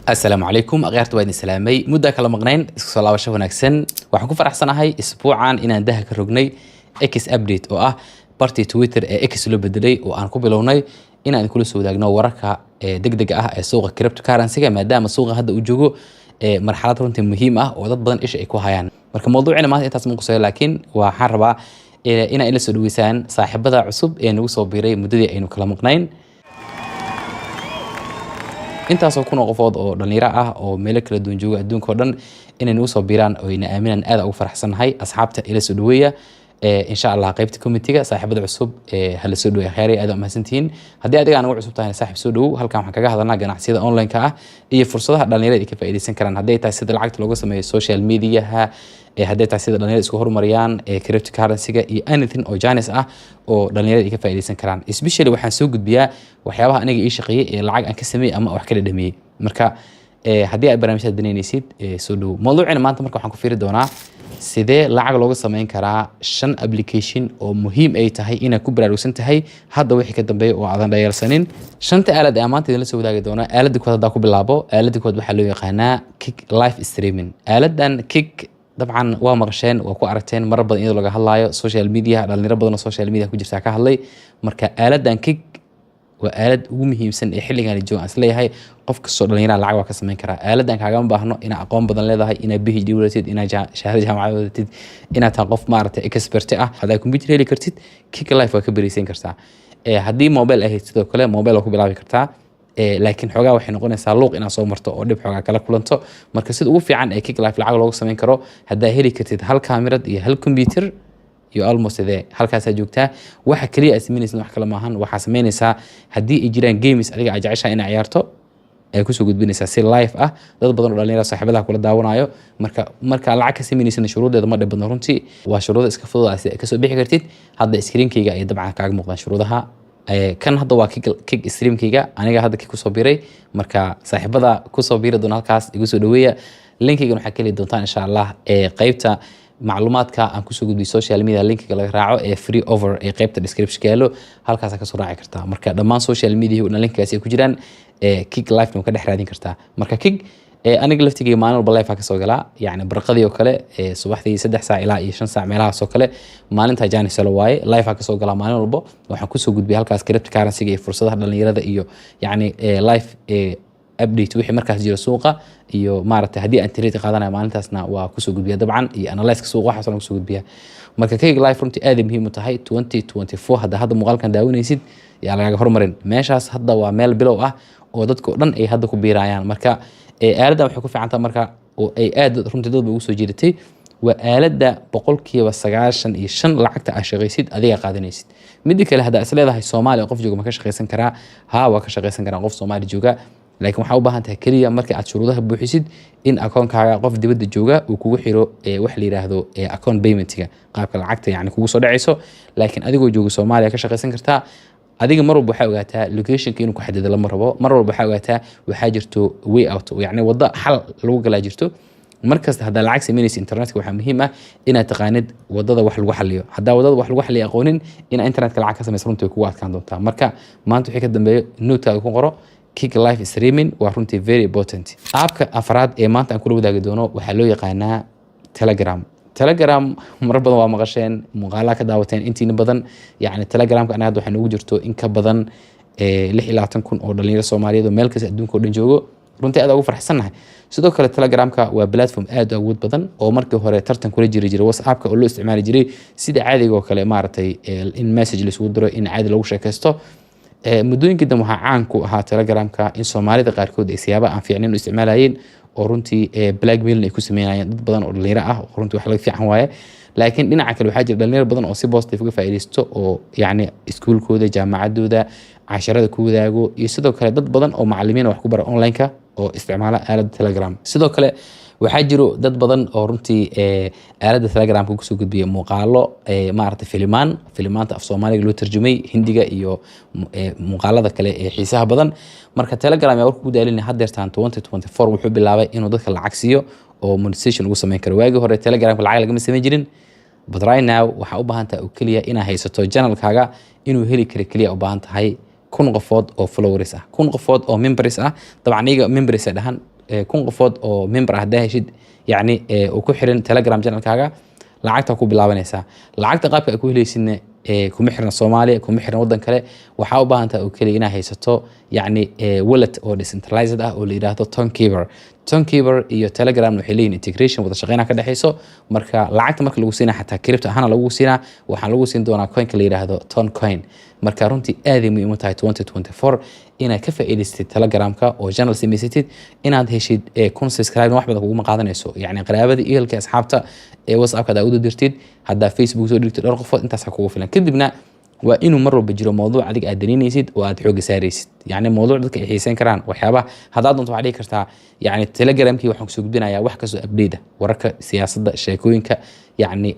Asalaamu calaykum akhyaarta, waa idin salaamay. Muddaa kala maqnayn, isku soo laabasho wanaagsan. Waxaan ku faraxsanahay isbuucan inaan daha ka rognay X update, oo ah bartii Twitter ee X loo bedelay, oo aan ku bilownay inaan kula soo wadaagno wararka ee degdega ah ee suuqa cryptocurrency-ga, maadaama suuqa hadda uu joogo ee marxalad runtii muhiim ah oo dad badan isha ay ku hayaan. Marka mawduucina maanta intaas ma quseeyo, laakiin waxaan rabaa inaa ila soo dhaweysaan saaxiibada cusub ee nagu soo biiray muddadii aynu kala maqnayn. Intaasoo kun oo qofood oo dhalinyaro ah oo meelo kala duwan jooga adduunka oo dhan inay nagu soo biiraan oo ayna aaminaan, aad ugu faraxsannahay. Asxaabta ila soo dhaweeya insha Allah qaybta community-ga. Saaxiibada cusub hala soo dhaweeya. Khayr, aad u mahadsantihiin. Haddii adiga aan ugu cusub tahayna, saaxiib, soo dhawow. Halkan waxaan kaga hadalnaa ganacsiyada online-ka ah iyo fursadaha dhalinyarada ay ka faa'iidaysan karaan, hadday tahay sida lacagta looga sameeyo social media-ha, hadday tahay sida dhalinyarada isku horumariyaan, cryptocurrency-ga iyo anything oo chance ah oo dhalinyarada ay ka faa'iidaysan karaan. Especially waxaan soo gudbiyaa waxyaabaha aniga ii shaqeeyey ee lacag aan ka sameeyey ama wax ka dhadhamiyey. Marka haddii aad barnaamijyaad danaynaysid, soo dhawow. Mawduucina maanta marka waxaan ku fiiri doonaa sidee lacag looga sameyn karaa shan application oo muhiim ay tahay inaad ku baraarugsan tahay hadda wixii ka dambeeya oo aadan dhayalsanin. Shanta aalad ee maanta idinla soo wadaagi doona, aaladda kowaad haddaa ku bilaabo, aaladda kowaad waxaa loo yaqaanaa Kik live streaming. Aaladan Kik dabcan waa maqasheen, waa ku aragteen marar badan iyadoo laga hadlaayo social media. Dhalinyaro badan oo social media ku jirta ka hadlay. Marka aaladan Kik waa aalad ugu muhiimsan ee xilligan jooga aan isleeyahay qof kastoo dhalinyaraha lacag waa ka sameyn karaa. Aaladan kaagama baahno inaad aqoon badan leedahay, inaad PhD wadatid, inaad shahaado jaamacad wadatid, inaad tahay qof maaragtay expert ah. Haddaad computer heli kartid, Kik live waa ka beriisan kartaa. Haddii mobile ahayd, sidoo kale mobile waa ku bilaabi kartaa, laakiin xoogaa waxay noqonaysaa luuq inaad soo marto oo dhib xoogaa kala kulanto. Marka sida ugu fiican ee Kik live lacag looga sameyn karo, haddaa heli kartid hal kaamirad iyo hal computer iyo almost there, halkaasaa joogtaa. Waxa kaliya aad samaynaysid wax kale maahan. Waxaa samaynaysaa, haddii ay jiraan games adiga aad jeceshahay inaad ciyaarto, ay kusoo gudbinaysaa si live ah, dad badan oo dhalinyaro saaxiibadaha kula daawanayo. Marka marka lacag ka samaynaysan, shuruudeeda ma dhib badno runtii, waa shuruudo iska fudud ah si ay kasoo bixi kartid. Hadda screenkayga ay dabcan kaaga muuqdaan shuruudaha. Kan hadda waa Kik streamkayga, aniga hadda Kik kusoo biiray. Marka saaxiibada kusoo biiri doona, halkaas igu soo dhaweeya. Linkaygan waxaa ka heli doontaan insha Allah ee qeybta macluumaadka aan kusoo gudbiyo social media, linkiga laga raaco ee free over ee qeybta description yaalo, halkaasa kasoo raaci kartaa. Marka dhammaan social media oo dhan linkigaasi ay ku jiraan, ee Kik live ka dhex raadin kartaa. Marka Kik aniga laftigeyga maalin walba live kasoo galaa, yacni barqadii oo kale, subaxdii 3 saac ilaa iyo 5 saac meelahaas oo kale, maalinta janiselo waaye, live kasoo galaa maalin walbo. Waxaan kusoo gudbiyay halkaas cryptocurrency-ga iyo fursadaha dhalinyarada iyo yacni live update wixii markaas jira suuqa, iyo maaragtay haddii aan trade qaadanayo maalintaasna waa kusoo gudbiya dabcan, iyo analysis suuqa, waxaas dhan kusoo gudbiya. Marka Kik live runtii aad ay muhiim u tahay 2024. Hadda muuqaalkan daawanaysid, yaa lagaga hormarin meeshaas. Hadda waa meel bilow ah oo dadka oo dhan ay hadda ku biirayaan. Marka aaladdan waxay ku fiican tahay marka oo ay aad runtii dad ba ugu soo jiidatay, waa aaladda 95% lacagta aad shaqaysid adiga qaadanaysid. Midda kale, haddaa is leedahay Soomaaliya qof jooga ma ka shaqaysan karaa? Haa, waa ka shaqaysan karaa qof Soomaali jooga, laakiin waxaa u baahan tahay keliya marka aad shuruudaha buuxisid in akoonkaaga qof dibadda jooga uu kugu xiro wax la yiraahdo account paymentiga, qaabka lacagta yani kugu soo dhacayso. Laakiin adigoo jooga Soomaaliya ka shaqaysan kartaa. Adiga mar walba waxaa ogaataa locationka inuu ku xadido lama rabo. Mar walba waxaa ogaataa waxaa jirto way out, yacni waddo xal lagu galaa jirto. Markasta haddaa lacag samaynaysa internetka, waxaa muhiim ah inaad taqaanid wadada wax lagu xaliyo. Haddaa wadada wax lagu xaliyo aqoonin, inaa internetka lacag ka samaysa runtii way kugu adkaan doontaa. Marka maanta wixii ka dambeeyo notekaaga ku qoro, Kik live streaming waa runtii very important. Appka afraad ee maanta aan kula wadaagi doono waxaa loo yaqaanaa Telegram. Telegram marar badan waa maqasheen, muuqaalaha ka daawateen intiina badan. Yacni Telegramka anaga hadda waxaa noogu jirto in ka badan 26,000 oo dhalinyaro Soomaaliyeed oo meel kasta adduunka oo dhan joogo. Runtii aad ugu farxsannahay. Sidoo kale Telegramka waa platform aad u awood badan oo markii hore tartan kula jiri jiray WhatsAppka, oo loo isticmaali jiray sida caadiga oo kale, maaragtay in message laisugu diro, in caadi lagu sheekaysto. Muddooyinkii dambe waxaa caan ku ahaa Telegramka in Soomaalida qaarkood ay siyaaba aan fiicnayn u isticmaalayeen, oo runtii blackmail ay ku sameynayeen dad badan oo dhalinyaro ah, oo runtii wax laga fiican waaye. Laakiin dhinaca kale waxaa jira dhalinyaro badan oo si positive uga faa'iidaysto, oo yacni iskuulkooda, jaamacadooda casharada ku wadaago, iyo sidoo kale dad badan oo macalimiin wax ku bara online-ka oo isticmaala aaladda Telegram. Sidoo kale waxaa jiro dad badan oo runtii aaladda Telegramka kusoo gudbiya muuqaalo, maaragtay filimaan, filimaanta af Soomaaliga loo tarjumay, Hindiga iyo muuqaalada kale ee xiisaha badan. Marka Telegram yaa warka ku daalin, haddeertaan 2024 wuxuu bilaabay inuu dadka lacag siiyo oo monetization lagu sameyn karo. Waagii hore Telegramka lacag lagama sameyn jirin, but right now waxaa u baahan tahay oo keliya inaad haysato channelkaaga inuu heli karo, keliya u baahan tahay 1000 qofood oo followers ah, 1000 qofood oo members ah. Dabcan iyaga members ay dhahan. 1000 qofood oo member ah haddaa heshid, yacni oo ku xiran Telegram channelkaaga, lacagta ku bilaabanaysaa. Lacagta qaabka ay ku helaysidna kuma xirna Soomaaliya, kuma xirna waddan kale. Waxaa u baahan tahay oo keliya inaad haysato, yacni, wallet oo decentralized ah oo la yidhaahdo Tonkeeper. Tonkeeper iyo Telegram waxay leeyihin integration, wada shaqeyna ka dhexeyso. Marka lacagta marka lagu siinaa, xataa crypto ahaana lagu siinaa, waxaa lagu siin doonaa coinka la yidhaahdo Toncoin. Marka runtii aaday muhiim u tahay 2024 inaad ka faa'iidaysatid Telegramka oo channel samaysatid. Inaad heshid 1000 subscribe wax badan kuguma qaadanayso. Yacni qaraabada, ehelka, asxaabta ee WhatsAppka hadaa u dirtid, haddaa Facebook soo dhigtid dhowr qofood, intaasaa kugu filan. Kadibna waa inuu mar walba jiro mowduuc adiga aad danaynaysid oo aad xooga saaraysid, yacni mowduuc dadka ay xiiseyn karaan. Waxyaabaha haddaad doonto waxaad dhihi kartaa, yacni, Telegramkii waxaan kusoo gudbinayaa wax kastoo update ah, wararka siyaasadda, sheekooyinka, yacni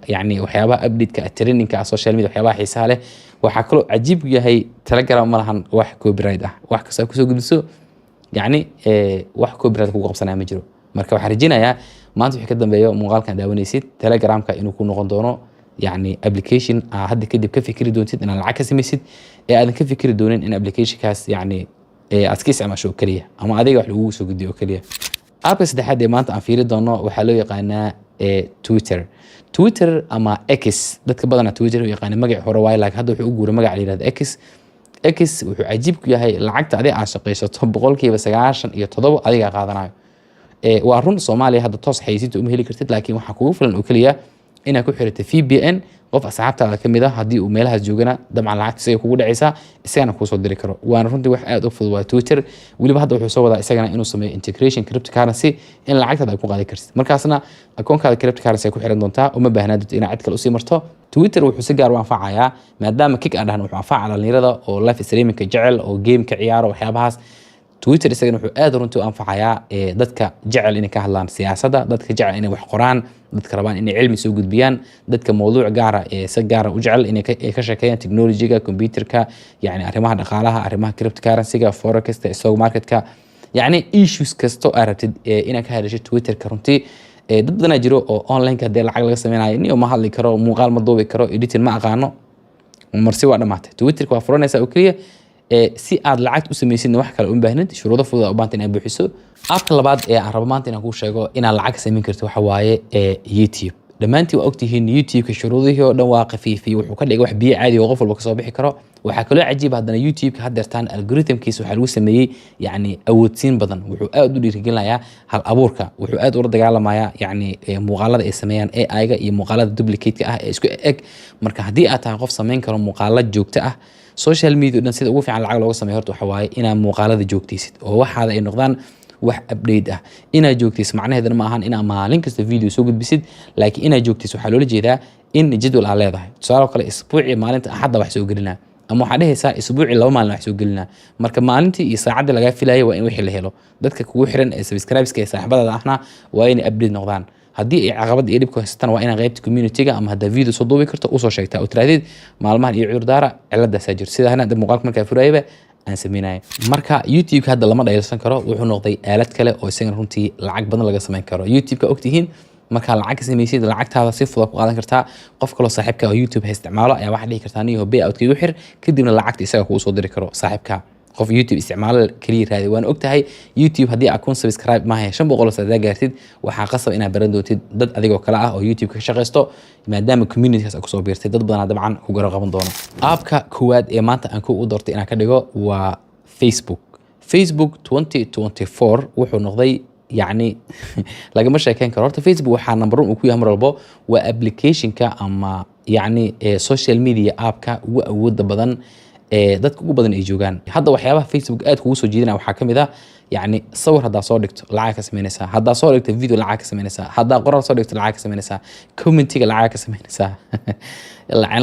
yacni waxyaabaha update-ka, trending-ka ah, social media, waxyaabaha xiisaha leh. Waxaa kaloo cajiib yahay, Telegram ma lahan wax copyright ah. Wax kastoo aad kusoo gudbiso, yacni, wax copyright kugu qabsanaya ma jiro. Marka waxaan rajeynayaa maanta wixii ka dambeeyo muuqaalkan daawanaysid, Telegramka inuu ku noqon doono, yacni, application aa hadda kadib ka fikri doontid inaad lacag ka samaysid, ee aadan ka fikri doonin in applicationkaas, yacni, aad iska isticmaasho oo keliya ama adiga wax lagugu soo gudbiyo oo keliya. Appka saddexaad ee maanta aan fiiri doono waxaa loo yaqaanaa Twitter. Twitter ama X, dadka badanaa Twitter u yaqaana, magaci hore waaye, laakiin hadda wuxuu u guuray magaca la yihahdo X. X wuxuu cajiib ku yahay lacagta adiga aad shaqaysato 97% adigaa qaadanayo. Waa run, Soomaaliya hadda toos xayeysiinta uma heli kartid, laakiin waxaa kugu filan oo keliya inaad ku xirato VPN. Qof asxaabtaada ka mid ah haddii uu meelahaas joogana, dabcan lacagta isaga kugu dhacaysaa, isagana kuusoo diri karo. Waana runtii wax aad u fudud waa Twitter. Weliba hadda wuxuu soo wadaa isagana inuu sameeyo integration cryptocurrency, in lacagtaada ay ku qaadi kartid. Markaasna akoonkaada cryptocurrency ay ku xiran doontaa, uma baahnaa doonto inaad cid kale usii marto. Twitter wuxuu si gaar u anfacayaa, maadaama Kick aan dhahan, wuxuu anfacaa dhalinyarada oo live streamingka jecel oo game ka ciyaaro, waxyaabahaas. Twitter isagana wuxuu aad runtii u anfacayaa dadka jecel inay ka hadlaan siyaasadda, dadka jecel inay wax qoraan, dadka rabaan inay cilmi soo gudbiyaan, dadka mowduuc gaara ee si gaara u jecel inay ka sheekeeyaan, technologyga, computerka, yacni arrimaha dhaqaalaha, arrimaha cryptocurrency-ga, forexka, stock marketka, yacni issues kasto aad rabtid inaad ka hadashid Twitterka. Runtii dad badanaa jiro oo online-ka haddii lacag laga sameynayo, niyo ma hadli karo, muuqaal ma duubi karo, editing ma aqaano, marsi waa dhamaatay. Twitterka waa furanaysaa oo keliya si aad lacagta u samaysidna wax kale uma baahnid, shuruudo fudud aa u baahanta inaad buuxiso. Appka labaad ee aan rabo maanta inaan kuu sheego inaad lacag ka samayn karto waxa waaye YouTube. Dhammaantiin waa ogtihiin, YouTube-ka shuruudihii oo dhan waa khafiifiyey, wuxuu ka dhigay wax biyo caadi oo qof walba kasoo bixi karo. Waxaa kaloo cajiib haddana, YouTube-ka haddeertaan algorithmkiisa waxaa lagu sameeyey, yacni, awoodsiin badan. Wuxuu aad u dhiirigelinayaa hal abuurka, wuxuu aad ula dagaalamayaa, yacni, muuqaalada ay sameeyaan AI-ga iyo muuqaalada duplicate-ka ah ee isku eg. Marka haddii aad tahay qof samayn karo muuqaalo joogto ah, social media o dhan sida ugu fiican lacag looga sameeyo horta waxa waaye inaad muuqaalada joogtaysid oo waxaada ay noqdaan wax update ah. Inaad joogtaysid macnaheedana ma ahan inaad maalin kasta video soo gudbisid, laakiin inaad joogtaysid waxaa loola jeedaa in jadwal aad leedahay. Tusaale oo kale, isbuucii maalinta Axadda wax soo gelinaa, ama waxaa dhehaysaa isbuucii 2 maalin wax soo gelinaa. Marka maalintii iyo saacaddii lagaa filayay waa in wixii la helo. Dadka kugu xiran ee subscribeska ee saaxiibadaada ahna waa inay update noqdaan. Haddii ay caqabad iyo dhibku haysatana, waa inaad qaybta community-ga ama haddaa video soo duubi karto usoo sheegtaa oo tirahdid maalmahan iyo cudurdaara, ciladaasaa jirto, sida hana muuqaalka markaa furayaba aan sameynaya. Marka YouTube-ka hadda lama dhayalsan karo, wuxuu noqday aalad kale oo isagana runtii lacag badan laga sameyn karo. YouTube-ka ogtihiin, markaa lacag ka samaysid, lacagtaada si fudud ku qaadan kartaa. Qof kaloo saaxiibka oo YouTube ha isticmaalo ayaa waxaa dhihi kartaa, niyo payout igu xir, kadibna lacagta isaga kugu soo diri karo saaxiibka. Qof YouTube isticmaalo kaliya raadi. Waan ogtahay, YouTube haddii aad 1000 subscribe maaha, 500 hadaa gaartid, waxaa qasab inaad baran doontid dad adigoo kale ah oo YouTube ka shaqaysto, maadaama communitygaas aad kusoo biirtay, dad badanaa dabcan ku garo qaban doono. Appka koowaad ee maanta aan ku u doortay inaan ka dhigo waa Facebook. Facebook 2024 wuxuu noqday, yacni, lagama sheekeyn karo. Horta Facebook waxaa number one uu ku yahay mar walbo waa applicationka ama, yacni, social media appka ugu awooda badan ee dadka ugu badan ay joogaan hadda. Waxyaabaha Facebook aad kugu soo jiidanaya waxaa ka mid ah, yacni, sawir haddaa soo dhigto lacag ka samaynaysaa, haddaa soo dhigto video lacag ka samaynaysaa, haddaa qoraal soo dhigto lacag ka samaynaysaa, commentiga lacag ka samaynaysaa,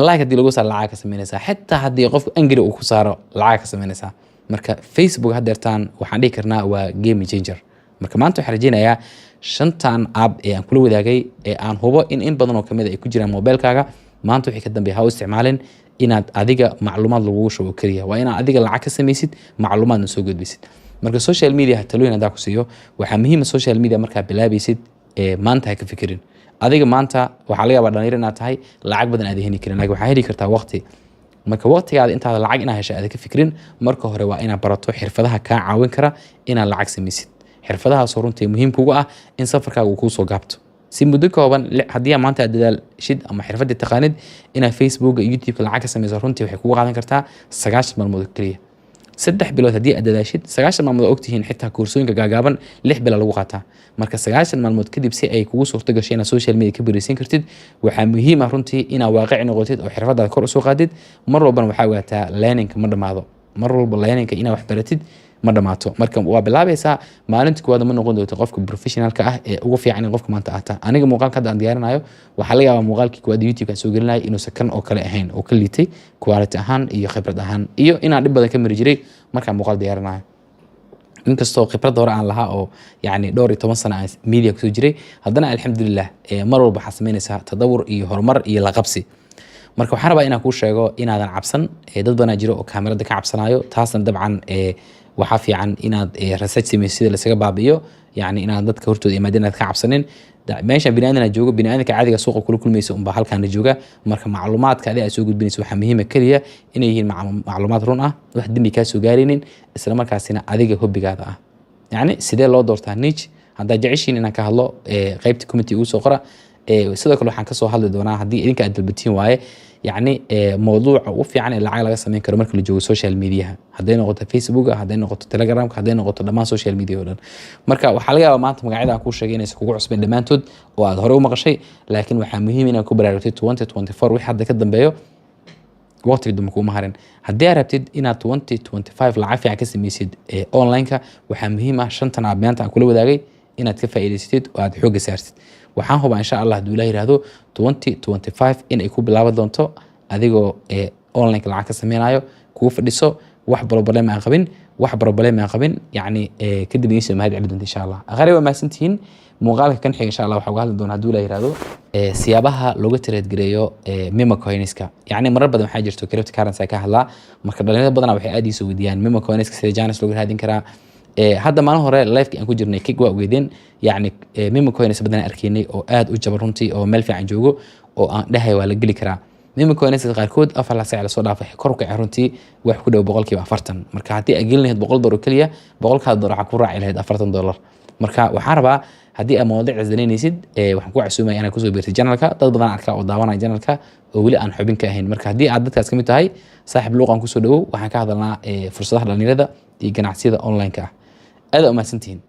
like haddii lagu saaro lacag ka samaynaysaa, xitaa haddii qofku angry uu ku saaro lacag ka samaynaysaa. Marka Facebook haddeertaan waxaan dhihi karnaa waa game changer. Marka maanta waxaan rajeynayaa shantan app ee aan kula wadaagay ee aan hubo in badan oo kamid a ay ku jiraan mobilkaaga, maanta wixii ka dambeeya ha u isticmaalin inaad adiga macluumaad lagugu shubo keliya. Waa inaad adiga lacag ka samaysid, macluumaadna soo gudbisid. Marka social media talooyin haddaa ku siiyo, waxaa muhiima social media markaa bilaabaysid ee maanta ha ka fikirin. Adiga maanta waxaa laga yaabaa dhalinyaro inaad tahay, lacag badan aad heli karin, laakiin waxaa heli kartaa waqti. Marka waqtigaada intaada lacag inaa hesha aada ka fikrin, marka hore waa inaad barato xirfadaha kaa caawin kara inaad lacag samaysid, xirfadahaasoo runtii muhiim kugu ah in safarkaaga uu kuu soo gaabto si muddo kooban. Haddii aad maanta aad dadaashid ama xirfadii taqaanid inaad Facebooka iyo YouTube lacag ka samayso, runtii waxay kugu qaadan kartaa 90 maalmood oo keliya, 3 bilood haddii aad dadaashid. 90 maalmood, ogtihiin, xitaa koorsooyinka gaagaaban 6 bila lagu qaataa. Marka 90 maalmood kadib si ay kugu suurto gasho inaad social media ka bariisan kartid, waxaa muhiim ah runtii inaad waaqici noqotid oo xirfadaada kor usoo qaadid. Mar walbana waxaa ogaataa, learningka ma dhamaado. Mar walba learningka, inaad wax baratid, ma dhamaato. Marka waa bilaabaysaa. Maalinta koowaad ma noqon doonto qofka professionalka ah ee ugu fiican in qofka maanta aata. Aniga muuqaalka hadda aan diyaarinayo, waxaa laga yaabaa muuqaalkii koowaad YouTube aan soo gelinayo inuusan kan oo kale ahayn oo ka liitay quality ahaan iyo khibrad ahaan, iyo inaan dhib badan ka mari jiray markaan muuqaal diyaarinayo, inkastoo khibrad hore aan lahaa oo yacni dhowr iyo toban sano aan media kusoo jiray. Haddana alxamdulilah, mar walba waxaa samaynaysaa tadawur iyo horumar iyo la qabsi. Marka waxaan rabaa inaan kuu sheego inaadan cabsan. Dad badanaa jiro oo kaamirada ka cabsanayo. Taasna dabcan waxaa fiican inaad research samaysid sida lasaga baabi'iyo, yacni inaad dadka hortooda imaadin inaad ka cabsanin. Meesha bini aadan joogo, bini aadanka caadiga suuqa kula kulmaysa unbaa halkaana jooga. Marka macluumaadka adiga aad soo gudbinaysa waxaa muhiima keliya inay yihiin macluumaad run ah, wax dembi kaa soo gaaraynin, isla markaasina adiga hobbigaada ah. Yacni sidee loo doortaa niche? Haddaad jeceshiin inaan ka hadlo, qaybta comment ugu soo qora. Sidoo kale waxaan kasoo hadli doonaa, haddii idinka aad dalbatiin waaye, yacni mowduuca ugu fiican ee lacag laga sameyn karo marka la joogo social mediaha, hadday noqoto Facebooka, hadday noqoto Telegramka, hadday noqoto dhammaan social media oo dhan. Marka waxaa laga yaabaa maanta magacyada aan kuu sheegay inaysan kugu cusbayn dhammaantood oo aad horey u maqashay, laakiin waxaa muhiim inaad ku baraarugtay 2024 wixii hadda ka dambeeyo. Waqtiga dambe kuuma harin. Haddii aad rabtid inaad 2025 lacag fiican ka samaysid ee online-ka, waxaa muhiim ah shantan app maanta aan kula wadaagay inaad ka faa'iidaysatid oo aad xoogga saartid. Waxaan hubaa, insha Allah, hadduu Ilaah yiraahdo, 2025 in ay ku bilaaban doonto adigoo ee online-ka lacag ka sameynayo, kugu fadhiso, wax problem aan qabin, wax problem aan qabin. Yacni kadib idiin soo mahad celi doonta, insha Allah. Aqari waa mahadsantihiin. Muuqaalka kan xiga, insha Allah, waxaa uga hadli doonaa, hadduu Ilaah yiraahdo, siyaabaha looga trade gareeyo meme coinska. Yacni marar badan waxaa jirto cryptocurrency ay ka hadlaa. Marka dhalinyarada badanaa waxay aad iisoo weydiiyaan meme coinska sida chance looga raadin karaa. Hadda maalin hore liveki aan ku jirnay Kick waa ogeydeen, yacni meme coins badan aan arkaynay oo aad u jaban runtii, oo meel fiican joogo oo aan dhahay waa la geli karaa. Meme coins qaarkood 4 saac lasoo dhaafay kor u kacay runtii wax ku dhow 40%. Marka haddii aad gelin lahayd $100 oo keliya, boqolkaa dollar waxaa ku raaci lahayd $40. Marka waxaan rabaa, haddii aad mawadiic danaynaysid, waxaan ku casuumaya inaad kusoo biirtid channelka. Dad badan arkaa oo daawanaya channelka oo weli aan xubin ka ahayn. Marka haddii aad dadkaas ka mid tahay, saaxiib, luuqan kusoo dhawow. Waxaan ka hadalnaa fursadaha dhalinyarada iyo ganacsiyada online-ka ah. Aad aa umahadsantihiin.